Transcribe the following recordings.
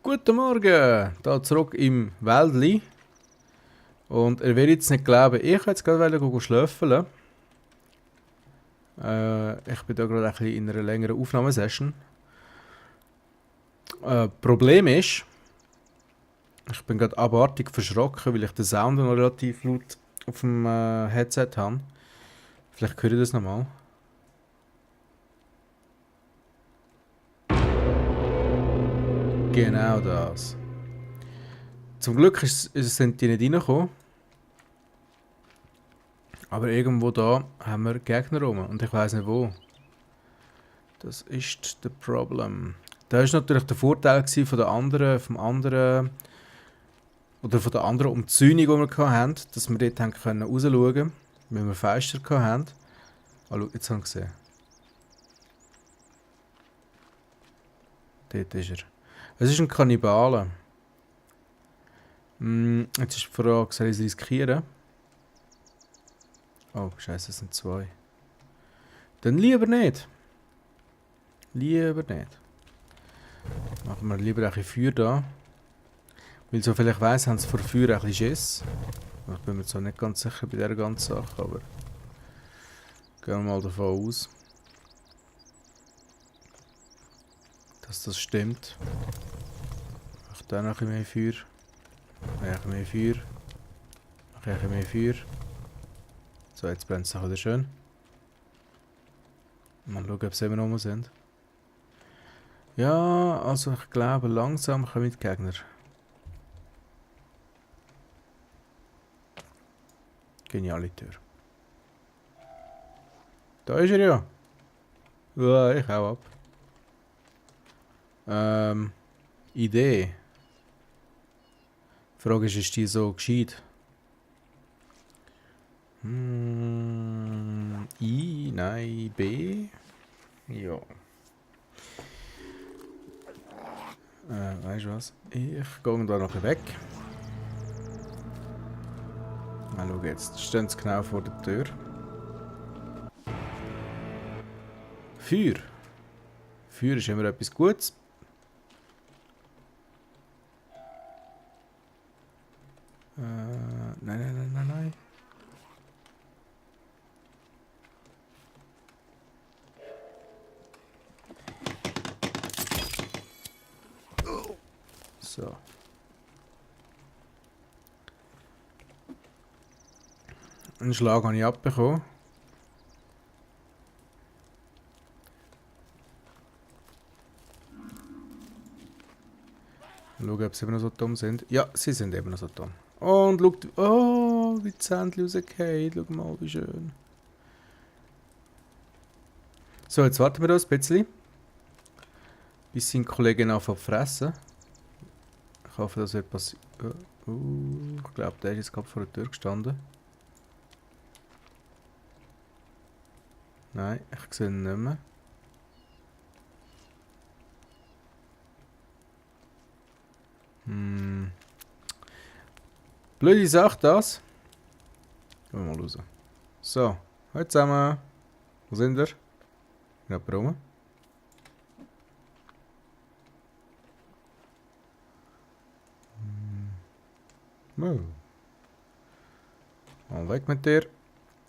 Guten Morgen, da zurück im Wäldli. Und ihr werdet jetzt nicht glauben, ich wollte jetzt gerade schlöffeln. Ich bin da gerade ein bisschen in einer längeren Aufnahmesession. Problem ist, ich bin gerade abartig verschrocken, weil ich den Sound noch relativ laut auf dem Headset habe. Vielleicht hört ihr das nochmal. Genau das. Zum Glück sind die nicht reingekommen. Aber irgendwo da haben wir Gegner rum und ich weiß nicht wo. Das ist das Problem. Da ist natürlich der Vorteil von der anderen, vom anderen oder von der anderen Umzäunung, die wir hatten, dass wir dort rausschauen können, weil wir Fenster hatten. Ah, schau, jetzt haben wir gesehen. Dort ist er. Es ist ein Kannibale. Jetzt ist die Frage, soll ich es riskieren? Oh, scheiße, es sind zwei. Dann lieber nicht. Lieber nicht. Machen wir lieber ein bisschen Feuer da. Weil soviel ich weiss, haben sie vor Feuer ein bisschen Schiss. Ich bin mir zwar nicht ganz sicher bei dieser ganzen Sache, aber gehen wir mal davon aus, dass das stimmt. Ich mache da noch ein bisschen mehr Feuer. Mache ein bisschen mehr Feuer. Mache ein bisschen mehr Feuer. So, jetzt brennt es auch wieder schön. Mal schauen, ob sie immer noch sind. Ja, also ich glaube, langsam kommen die Gegner. Geniale Tür. Da ist er ja. Ja, ich hau ab. Idee. Die Frage ist die so gescheit? I, nein, B. Ja. Weißt du was? Ich gehe da noch weg. Mal schauen, jetzt stehen sie genau vor der Tür. Feuer. Feuer ist immer etwas Gutes. Nein. So. Einen Schlag habe ich abbekommen. Schauen, ob sie immer noch so dumm sind. Ja, sie sind eben noch so dumm. Und schaut, oh, wie die Zähne rausgehen. Schau mal, wie schön. So, jetzt warten wir da ein bisschen. Bis sein Kollege anfängt zu fressen. Ich hoffe, das wird passieren. Ich glaube, der ist jetzt gerade vor der Tür gestanden. Nein, ich sehe ihn nicht mehr. Blöde Sache das. Gehen wir mal raus. So, hallo zusammen. Wo sind wir? Jemand rum? Mal weg mit dir.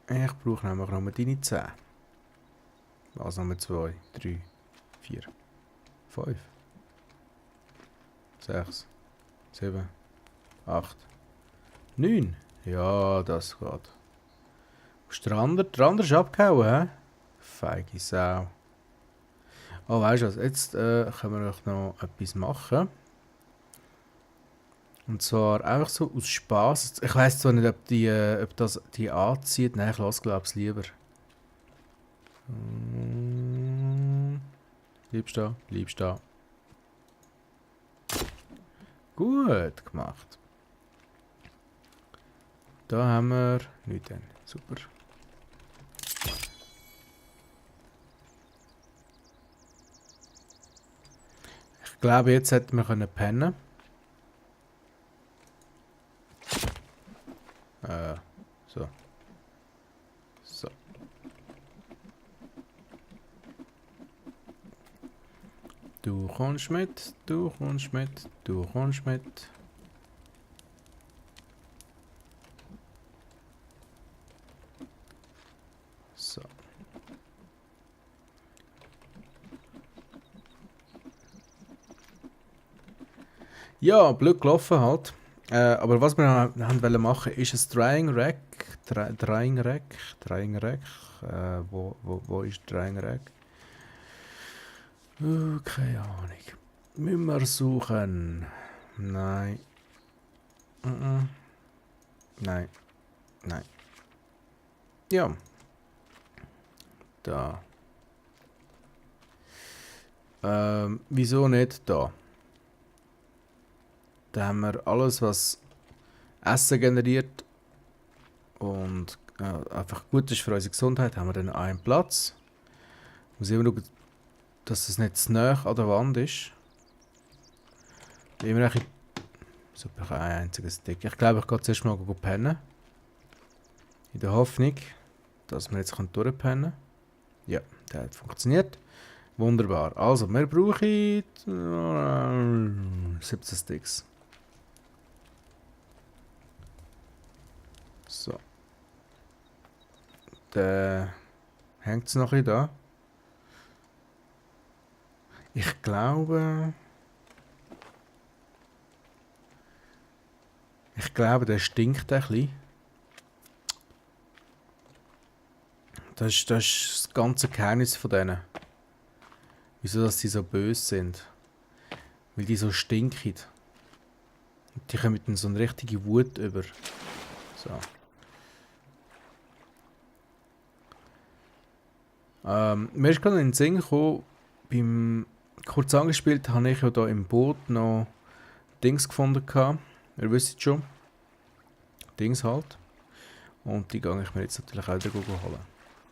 Ich brauche nämlich noch deine 10. Also Nummer 2, 3, 4, 5, 6, 7, 8, 9. Ja, das geht. Wo ist der andere? Der andere ist abgehauen, hä? Feige Sau. Oh, weißt du was? Jetzt können wir noch etwas machen. Und zwar einfach so aus Spaß. Ich weiss zwar nicht, ob das die anzieht. Nein, ich lasse glaube ich lieber. Bleibst da, bleibst da. Gut gemacht. Da haben wir nichts. Super. Ich glaube, jetzt hätten wir pennen können. So. So. Du kommst mit, du kommst mit, du kommst mit. So. Ja, blöd gelaufen halt. Aber was wir haben wollen machen, ist ein Drying Rack. Drying Rack. Drying Rack. Wo ist Drying Rack? Keine Ahnung. Müssen wir suchen. Nein. Nein. Nein. Ja. Da. Wieso nicht da? Da haben wir alles, was Essen generiert und einfach gut ist für unsere Gesundheit, haben wir dann einen Platz. Muss immer schauen, dass es nicht zu nah an der Wand ist. Immer ein super, ich habe ein einziges Stick. Ich glaube, ich gehe zuerst mal pennen. In der Hoffnung, dass wir jetzt durchpennen können. Ja, der hat funktioniert. Wunderbar. Also, wir brauchen 17 Sticks. So. Dann hängt es noch ein da. Ich glaube, der stinkt ein bisschen. Das ist das ganze Geheimnis von denen. Wieso, dass die so böse sind? Weil die so stinken. Und die kommen mit so eine richtige Wut über. So. Mir ist gerade in den Sinn gekommen, beim kurz angespielt habe ich ja da im Boot noch Dings gefunden. Ihr wisst schon. Dings halt. Und die gehe ich mir jetzt natürlich auch wieder holen.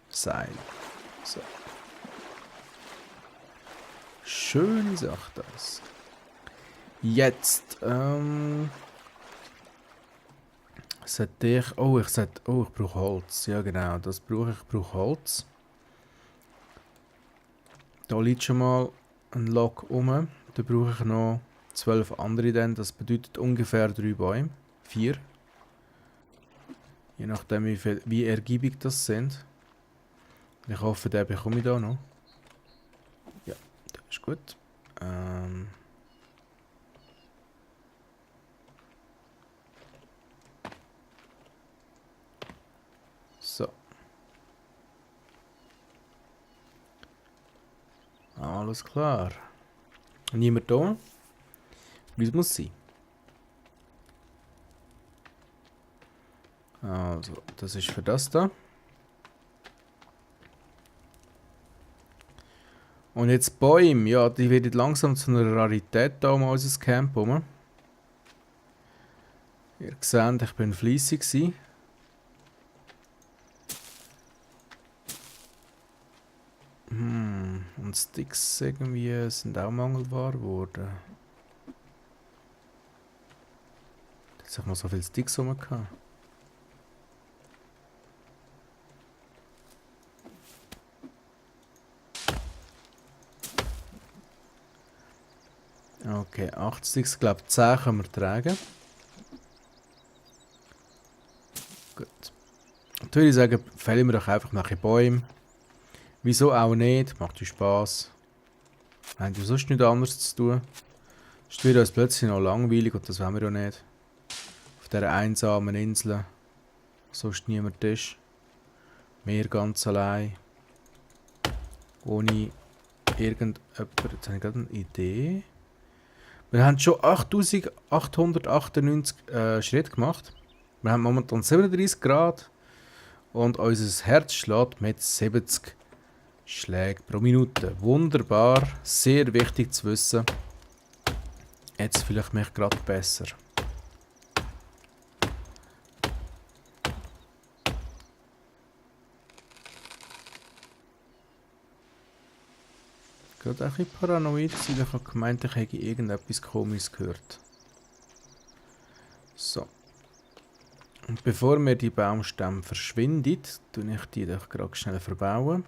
Seil. So. Schöne Sache das. Jetzt, sollte ich... ich brauche Holz. Ja genau, das brauche ich. Ich brauche Holz. Da liegt schon mal ein Log rum. Da brauche ich noch 12 andere dann. Das bedeutet ungefähr 3 Bäume. 4. Je nachdem wie ergiebig das sind. Ich hoffe, den bekomme ich da noch. Ja, das ist gut. So. Alles klar. Niemand da? Wie es muss sein. Also, das ist für das da. Und jetzt Bäume, ja, die werden langsam zu einer Rarität da um unser Camp herum. Ihr seht, ich bin fleissig gewesen. Und Sticks irgendwie sind auch mangelbar geworden. Jetzt habe ich mal so viele Sticks rum gehabt. Okay, 8 Sticks, ich glaube 10 können wir tragen. Gut. Dann würde ich sagen, fällen wir doch einfach nach Bäumen. Wieso auch nicht? Macht ja Spass. Haben wir sonst nichts anderes zu tun? Es wird uns plötzlich noch langweilig und das wollen wir ja nicht. Auf dieser einsamen Insel, wo sonst niemand ist. Wir ganz allein. Ohne irgendjemand. Jetzt habe ich gerade eine Idee. Wir haben schon 8898 Schritte gemacht. Wir haben momentan 37 Grad. Und unser Herz schlägt mit 70 Schlägen pro Minute. Wunderbar. Sehr wichtig zu wissen. Jetzt fühle ich mich gerade besser. Gerade ein bisschen paranoid gewesen. Ich habe gemeint, ich hätte irgendetwas Komisches gehört. So. Und bevor mir die Baumstämme verschwindet, tue ich die doch gerade schnell verbauen.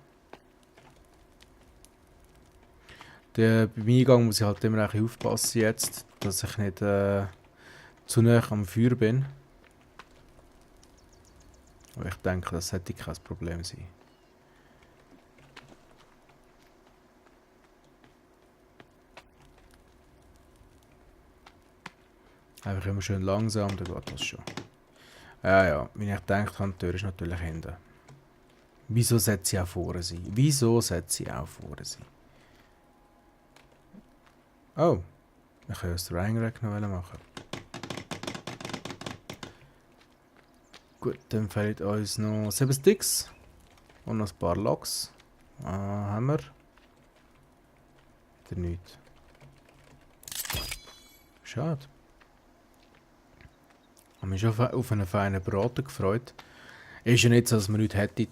Beim Eingang muss ich halt immer ein bisschen aufpassen jetzt, dass ich nicht zu nah am Feuer bin. Aber ich denke, das sollte kein Problem sein. Einfach immer schön langsam, dann geht das schon. Ja, wie ich gedacht habe, die Tür ist natürlich hinten. Wieso sollte sie auch vorne sein? Wieso sollte sie auch vorne sein? Oh, ich kann das Drying Rack noch machen. Gut, dann fehlt uns noch 7 Sticks und noch ein paar Logs. Haben wir? Wieder nichts. Schade. Ich habe mich schon auf einen feinen Braten gefreut. Ist ja nicht so, dass wir nichts hätten.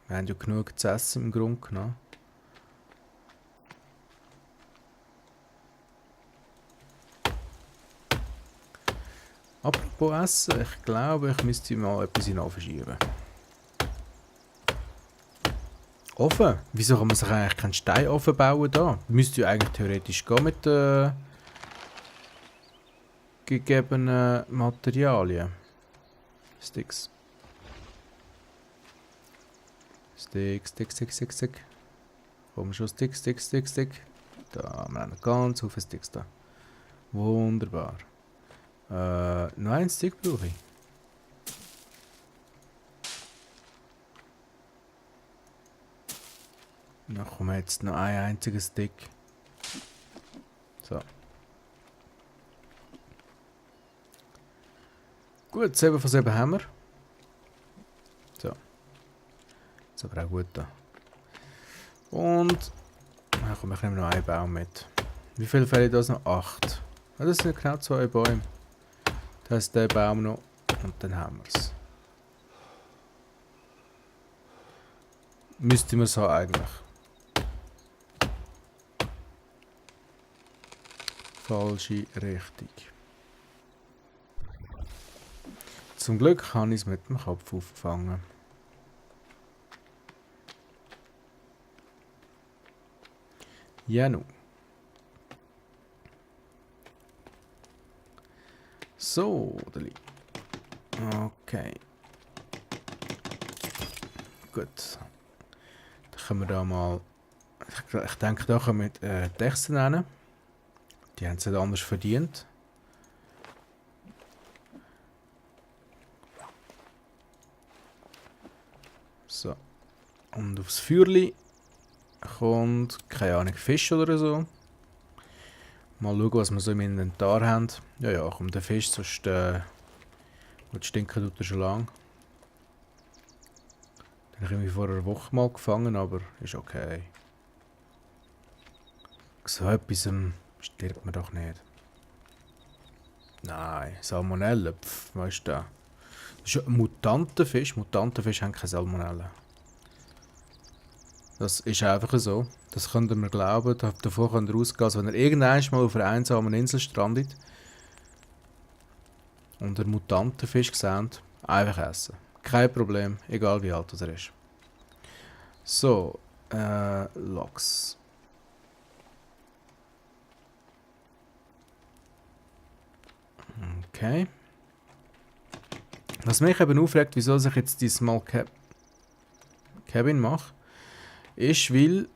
Wir haben ja genug zu essen im Grunde genommen. Apropos Essen, ich glaube, ich müsste mal etwas in den Ofen schieben. Ofen? Wieso kann man sich eigentlich keinen Steinofen bauen da? Müsste ja eigentlich theoretisch gehen mit gegebenen Materialien. Sticks. Stick. Komm schon, Stick. Da, wir haben ganz viele Sticks da. Wunderbar. Noch einen Stick brauche ich. Dann kommt jetzt noch ein einziger Stick. So. Gut, 7 von 7 haben wir. So. Ist aber auch gut da. Und dann kommt noch ein Baum mit. Wie viel fehlen das noch? 8. Ja, das sind genau 2 Bäume. Das ist der Baum noch. Und dann haben wir es. Müsste man so eigentlich. Falsche Richtung. Zum Glück habe ich es mit dem Kopf aufgefangen. Ja, nun. So, Deli. Okay. Gut. Dann können wir da mal. Ich denke, da können wir die Texte nennen. Die haben es nicht anders verdient. So. Und aufs Feuerli kommt, keine Ahnung, Fisch oder so. Mal schauen, was wir so im Inventar haben. Ja, kommt der Fisch, sonst gut stinken tut er schon lang. Den habe ich vor einer Woche mal gefangen, aber ist okay. So etwas stirbt man doch nicht. Nein, Salmonellen, weißt du. Das ist ein Mutantenfisch. Mutantenfisch haben keine Salmonellen. Das ist einfach so. Das könnt ihr mir glauben. Davor könnt ihr ausgehen, als wenn ihr irgendwann mal auf einer einsamen Insel strandet und einen Mutantenfisch seht, einfach essen. Kein Problem, egal wie alt er ist. So, Logs. Okay. Was mich eben aufregt, wieso ich jetzt die Small Cabin mache, ist, weil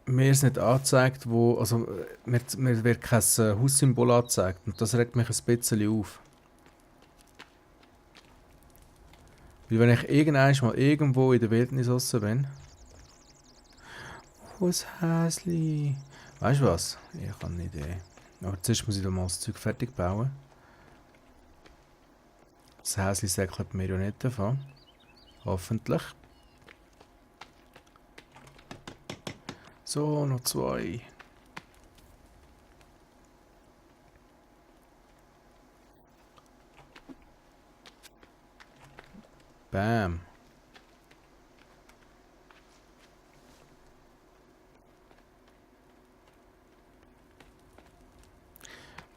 mir es nicht anzeigt, wo, also mir wird kein Haussymbol angezeigt und das regt mich ein bisschen auf. Weil wenn ich irgendwann mal irgendwo in der Wildnis raus bin... Oh, ein Häsli. Weißt du was? Ich habe eine Idee. Aber zuerst muss ich da mal das Zeug fertig bauen. Das Häsli säckelt mir ja nicht davon. Hoffentlich. So, noch 2. Bam.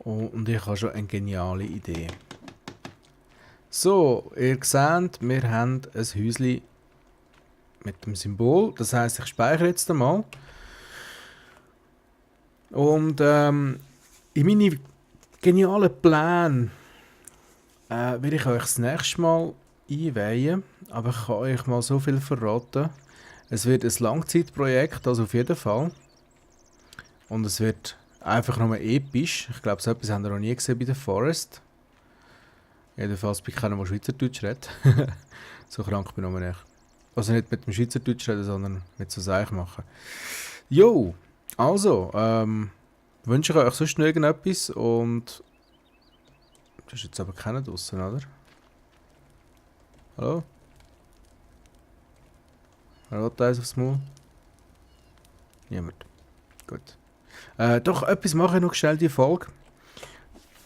Oh, und ich habe schon eine geniale Idee. So, ihr seht, wir haben ein Häuschen mit dem Symbol. Das heisst, ich speichere jetzt einmal. Und in meine genialen Pläne will ich euch das nächste Mal einweihen. Aber ich kann euch mal so viel verraten. Es wird ein Langzeitprojekt, also auf jeden Fall. Und es wird einfach nochmal episch. Ich glaube, so etwas haben wir noch nie gesehen bei The Forest. Jedenfalls bei keinem, der Schweizerdeutsch redet. So krank bin ich noch nicht. Also nicht mit dem Schweizerdeutsch reden, sondern mit so Seich machen. Jo, also, wünsche ich euch sonst noch irgendetwas und... Das ist jetzt aber keiner draussen, oder? Hallo? Hallo, da ist aufs Maul? Niemand. Gut. Doch, etwas mache ich noch schnell die Folge.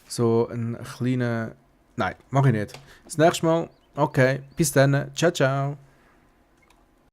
So einen kleinen... Nein, mache ich nicht. Das nächste Mal. Okay, bis dann. Ciao, ciao.